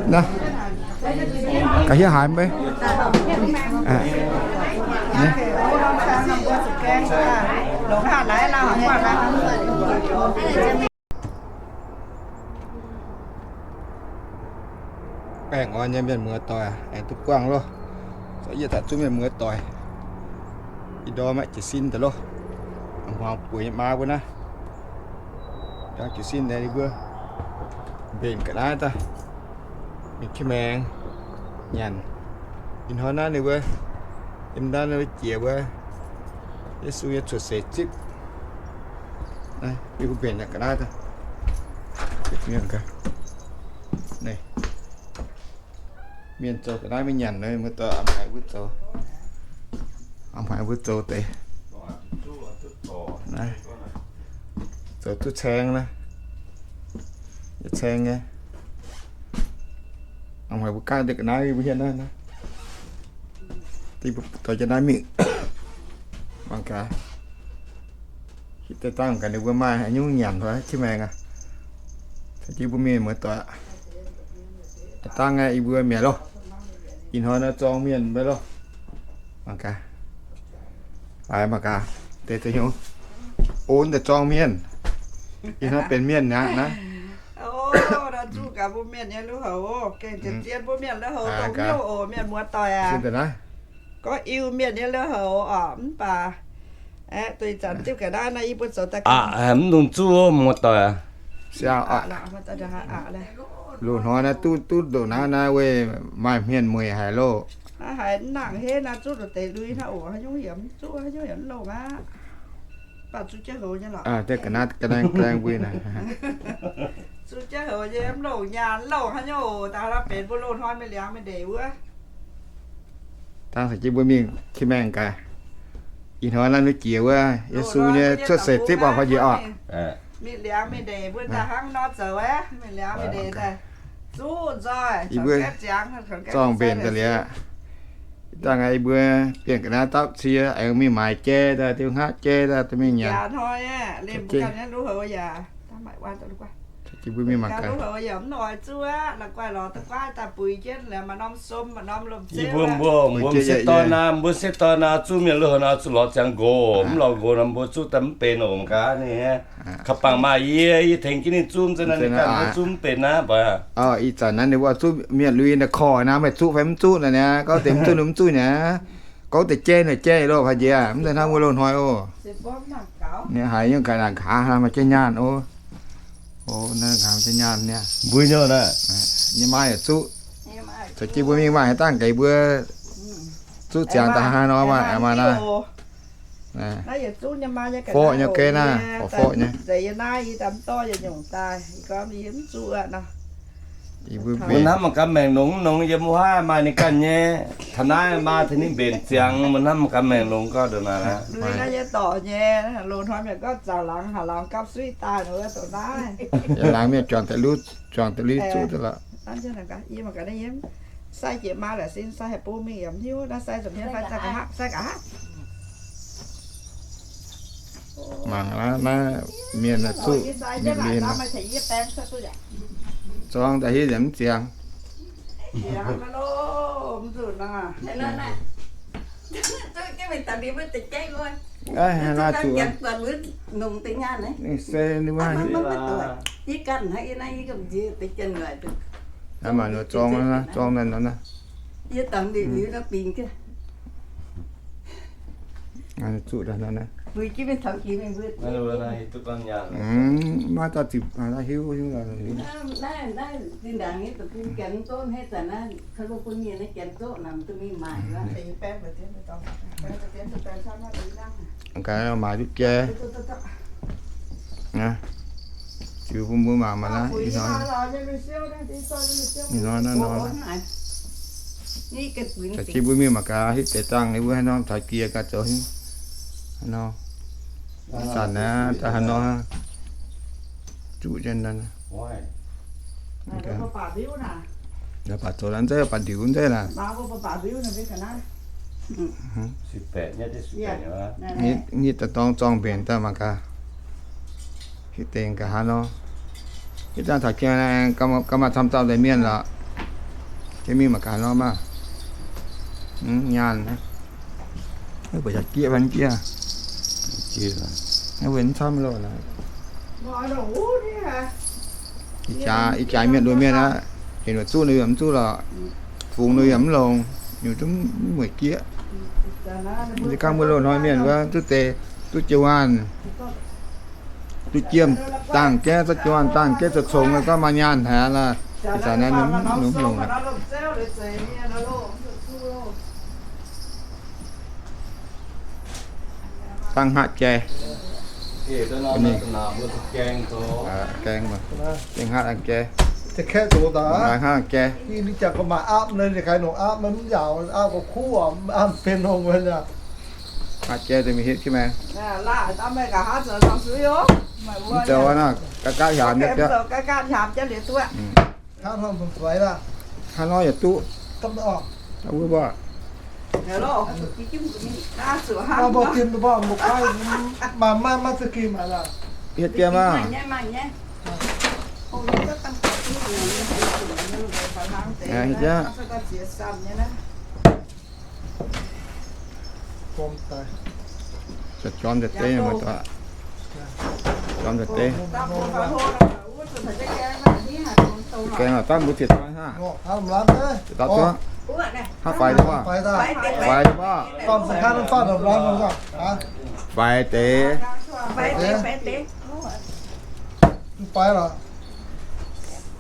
Naaiv, ga'hiev haaix mv bei. Baengh orn nyei mienh muoz doic aengx duqv buangh loh. Za'gengh yie taux zuqc mienh muoz doic, ih ndorm maiv jiez sin daaih loh. Hmuangx bueix nyei maa mbuo naaiv, ndorm jiez sin daaih ninh mbuo mbenc ga'naaiv daaih, mingh ki maengx nyanc. Ih hnoi naaiv ninh mbuo, yiem naaiv ninh mbuo jiex wuov Yesu nyei cuotv seix zipv. Naaiv mbuo mbenc ga'naaiv daaih. Mienh zoux ga'naaiv mingh nyanc, muoz doic, a'hnoi mbuo zoux, a'hnoi mbuo zoux deix, zoux duqv caeng naaiv, caeng nyei. A'hnoi mbuo gaanv deix ga'naaiv mbuo hietv naaiv, deix mbuo dorh jienv naaiv mingh, mangc gaax. Hitv deix dangh gaax ninh mbuo maaih haaix nyungc nyanc fai ki maengx aqv. Caux jienv mbuo mienh muoz doic, dangh yie mbuo mi'aqv loh. Ih hnoi nor zorng mienh mbuo loh. Mangc gaax, mangc gaax, deix deix hnyouv, on daaih zorng mienh. Ih hnoi benx mienh aqv naaiv. Zuqv gaax mbuo mienh nyei lui-houx, gengh zien-zien mbuo mienh lui-houx dongh hnyouv oc, mienh muoz doic aac. Gorngv Iu-Mienh nyei lui-houx oc, mv baac aeqv, duih zanc diuh ga'naaiv nor, yie mbuo zoux daaih aqv, mv dungx zuqv muoz doic aac. Loz-hnoi naaiv duqv duqv ndoqc naaiv naaiv weic maaih hmien mueic haic loh. Naaiv haiz mv nangc henv naaiv zuqv ndoqc deix lui hnangv oc, haaix nyungc yaac mv zuqv, haaix nyungc yaac mv longh aqv. Mv baac zuqv jienv houx nyei lorqc. Ga'naaiv ga'naaiv ga'naaiv mbuo naaic, zuqv jienv houx nyei mv longh nyaanh, mv longh haaix nyungc oc. Daaih benx mbuo loz-hnoi mingh liangx mingh ndeic wuov. Dangh caux jienv mbuo mingh ki maengx gaax. Ih hnoi naaiv ninh jiex wuov Yesu nyei cuotv seix zipv oc, fai njiec oc. Mingh liangx mingh ndeic mbuo daaih hnangv nor zoux aqv. Mingh liangx mingh ndeic daaih zuqv nzoih, yie mbuo zorng mbenc daaih liuz aqv. Dangh yie mbuo bienh ga'naaiv dapv cie aengx mingh maaiz jai daaih, diuh hngaqv jai daaih, mingh nyanc. Mbuo mingh mangc gaax. Yie mbuo, mbuo, mbuo m'sieqv dorn naaiv, mbuo m'sieqv dorn naaiv zuqv mienh lui-houx naaiv zuqc lorz ziangx nqox, mv lorz nqox nor mbuo zuqv daaih mv benx oc. Mangc gaax ninh, kaux bangc maaih yie, yie tengx jienv ninh zuqv, mv zeiz naaiv ninh ganh zuqv mv benx naaiv mbuo. Ih zanc naaiv ninh mbuo zuqv mienh lui naaiv korv naaiv, meih zuqv fai mv zuqv naaiv niaa, gorngv deix mv zuqv ninh mv zuqv niaa. Gorngv deix jaiv naaic jaiv loh, fai njiec mv zeiz hnangv wuov loz-hnoi oc. Ninh haiz nyungc ga'naaiv nqa'haav maaih jienv nyaanh oc. Naaiv nqa'haav maaih jienv nyaanh niaa. Mbuo nyei naaiv, nyei maa yaac zuqv. Caux jienv mbuo mingh maaih haaix dangh gaax mbuo zuqv ziangx daaih hnangv nor maaih, maaih naaiv. Forv nyei ga'naaiv, forv nyei. Mbuo hnamv mangc gaax maengc longx longx yiem wuov haav maaih ninh ganh nyei. Taux naaiv maa tengx ninh mbenc ziangx, mbuo hnamv mangc gaax maengc longx gauh ndongc naaic aqv. Lui naaiv nyei dorc nyei, loz-hnoi mienh gorngv zaangc laangz haaix laangz gapv suiv daaih nor wuov dongh naaiv. Yiem laangz mienh juangc deix lui, juangc deix lui zuqv daaih lorqc. Yie mangc gaax naaiv yiem, sai jiex maa laaix sin sai haic bung mingh yaac mv hiuv, naaiv sai nzunc hmien fai sai nqa'haav, sai nqa'haav. Mangc naaiv, naaiv mienh zuqv mingh mienh, zorng daaih hitv yaac mv ziangx. Naaiv haaix nor zuqc, ninh se ninh mbuo, naaiv maaih nor zorng, zorng naaiv nor naaiv. Zuqc daaih nor naaiv. Maiv dauh ziqc, maiv hiuv, hiuv. Gaax maaiz duqv jai. Ziux bun mbuo mangc maah naaiv, ih hnoi, ih hnoi naaiv nor. Caux jienv mbuo mingh mangc gaax hitv deix dangh ninh mbuo haaix nor taux jiex gaax zoux haaix nor. Zanc naaiv daaih haaix nor zuqv jienv naaiv. Baac zoux naaiv nzeiv, baac ndiux nzeiv naaic. Hitv daaih dorng zorng mbenc daaih mangc gaax. Hitv deix ga'haav nor. Hitv dangh taux jiex ga'maah camv dauh deix mienh lorqc. Yie mingh mangc gaax nor maah. Nyaanh naaiv. Mv buatc yaac jieqv fai mv jieqv. Naaiv mv camv loh naaiv. Ih jaax, ih jaax mienh nduov mienh aqv, heuc ninh zuqv ninh yaac mv zuqv lorqc. Fungx ninh yaac mv longx, ninh zungv mv mueic jieqv. Ninh ganh mbuo loz-hnoi mienh wuov duqv deix, duqv jiu waanh, duqv jiem dangh jaiv, duqv jiu waanh dangh jaiv zoux congx, gorngv maaih nyaanh haic lorqc. Ih zanc naaiv ninh mv longx lorqc. Dangh hngaqv jai. Gaeng, gaeng hngaqv jai. Hngaqv jai. Hngaqv jai deix mingh hitv jienv maengx. Mv zoux nor, gaatv gaatv hnyamx nyei. Hnangv nor yaac duqv. Wuov baac. Hietv jiem maah. Jorm daaih deix, jorm daaih deix. Gaeng lorqc, dangh mbuo ziepc toi hnangv. Ziepc daux zuov. Hnangv faix deix maah. Faix deix maah. Faix deix.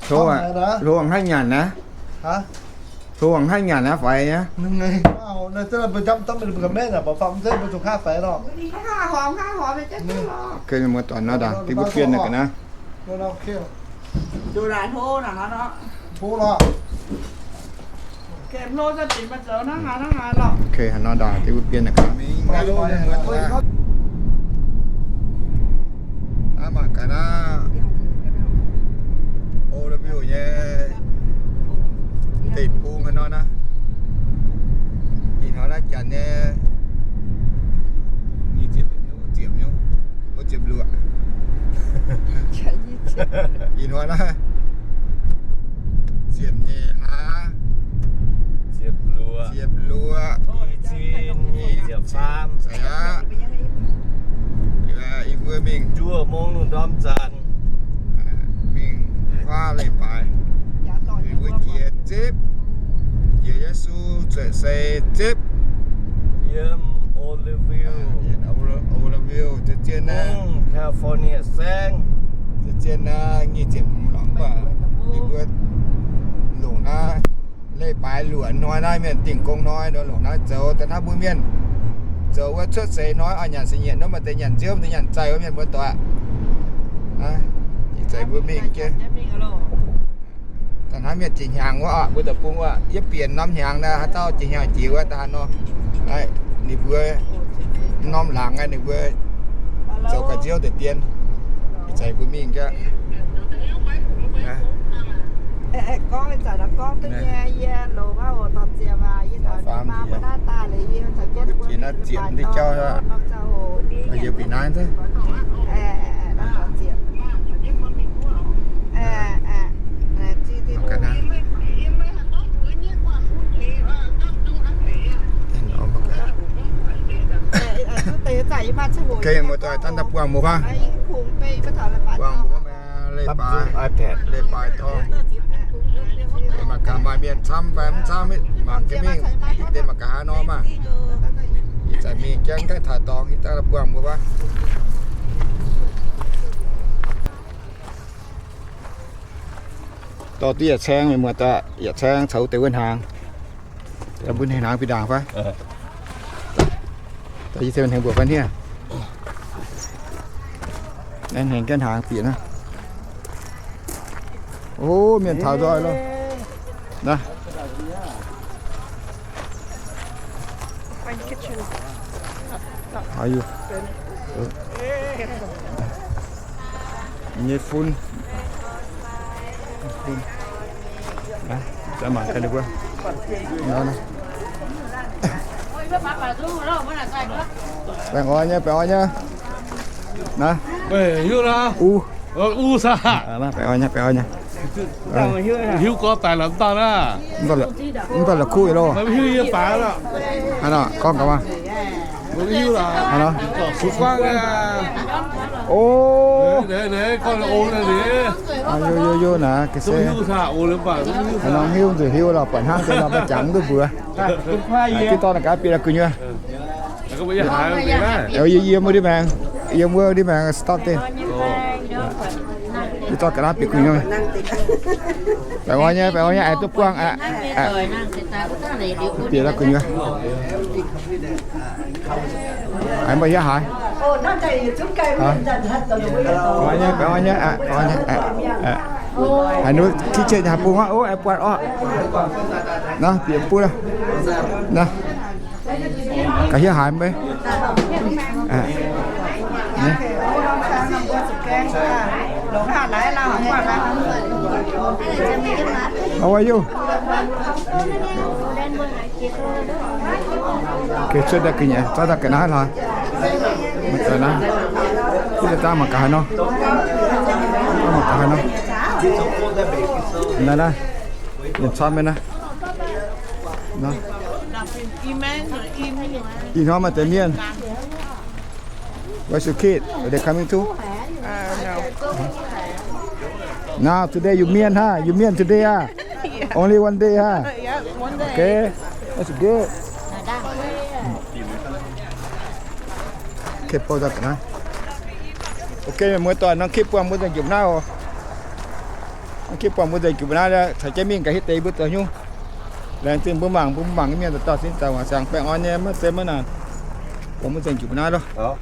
Hlo hnangv nyanc naaiv. Hlo hnangv nyanc naaiv faix nyei. Muoz-doic nor ndaangc, dingh mbuo bienh naaiv ga'naaiv. Ok, haaix nor ndaangc dingh mbuo bienh naaic ga'naaiv mingh. Naaiv mangc gaax naaiv, Oroville nyei deic-bung haaix nor naaiv. Ih hnoi naaiv janx nyei nyic ziepc nyungc, ziepc nyungc, ziepc luoqc. Ih hnoi naaiv ziepc nyeic hlaax, ziepc luoqc, ziepc luoqc, i cin, i ziepc faam, aqv. Yie mbuo mingh juov mungv lungh ndorm zanc, mingh huaav leiz-baaix. Yie mbuo jiex zipv, jiex Yesu cuotv seix zipv. Yiem Oroville, Oroville, ziex zien naaiv, California saengv, ziex zien naaiv nyic ziepc hmz lorqc, mv baac yie mbuo longc naaiv leiz-baaix luoqc hnoi naaiv mienh dingh gong hnoi nor longc naaiv zoux. Da'hnangv mbuo mienh zoux wuov cuotv seix hnoi oix nyanc seix nyietc nor maaih deix nyanc nziouv, maaih deix nyanc zaih wuov mienh muoz-doic. Ih zanc mbuo mingh jienv. Da'hnangv mienh jiex hnyangx wuov, mbuo deic-bung wuov, yietv bieqc norm hnyangx naaiv haaix dauh jiex hnyangx jiex wuov da'hnangv nor. Ninh mbuo norm laangz naaiv ninh mbuo zoux ga'nziouv deix dien. Ih zanc mbuo mingh jienv. Jiex naaiv ziepc mv deix jauv aqv. Yie bieqc naaiv. Ok, muoz-doic, dangh daaih buangh mbuo fai? Buangh mbuo fai, leiz-baaix, leiz-baaix dorngx. Mangc gaax maaih mienh camv fai mv camv, mangc jienv mingh. Deix mangc gaax haaix nor maah. Ih zanc mingh jienv gaengh taux dorngx, ih dangh daaih buangh mbuo fai? Dorh diuh yietc caeng, mienh muoz-doic, yietc caeng caux deix wuov hnaangx. Mbuo hnaangx fih ndaangc fai? Daaih yie hnaangx mbuoqc fai hniev. Naaiv hnaangx jienv hnaangx bieqc naaiv. O, mienh taux nzoih loh. Naaiv. Are you? Nyei fun. Fun. Naaiv, mangc gaax ninh mbuo. Nor naaiv. Baengh orn nyei, baengh orn nyei. Naaiv. U. U sa. Baengh orn nyei, baengh orn nyei. Hiuv gorngv daaih la'mv dauh naaiv. Mv baac la'kuqv loh. Haaix nor gorngv gaax maah. O, yo, yo, yo, naaiv ga'sie. Haaix nor hiuv nzuqc hiuv lorh, buatc hnangv deix lorh, maiv jangx duqv mbuox. Diqv dorn naaic gaax bieqc la'gu'nyuoz. Yiem wuov ndiev maengx, yiem wuov ndiev maengx stop deix. Diqv dorn ga'naaiv bieqc gu'nyuoz. Baengh orn nyei, baengh orn nyei, aengx duqv buangh aqv. Bieqc la'gu'nyuoz. Aengx mbuo hiuv haaix? Baengh orn nyei, baengh orn nyei, baengh orn nyei. Haaix nor kitchen haaix bung orqc, o, aengx buatc orqc. Naaiv bieqc buv naaiv. Ga'hiuv haaix mbuo? How are you? Okay, cuotv daaih ga'naaiv lorz. Mangc gaax naaiv. Mangc gaax haaix nor. Mangc gaax haaix nor. Naaiv naaiv. Yiem camv maiv naaiv. Ih hnoi maaih deix mienh. Where's your kid? Are they coming too? Now today you mienh, huh? You mienh today, ah? Only one day, huh? Okay, that's good. Okay, okay, muoz-doic, norm clip buangh mbuo nzengc jupc naaiv oc. Norm clip buangh mbuo nzengc jupc naaiv, caux jienv mingh gaax hietv deix mbuo zoux hnyouv. Laengz zingh mbuo mangc, mbuo mangc mienh dauh dauh sin daaih wangc ziangx baengh orn nyei, maiv zeiz maiv naanc. Buangh mbuo nzengc jupc naaiv loh.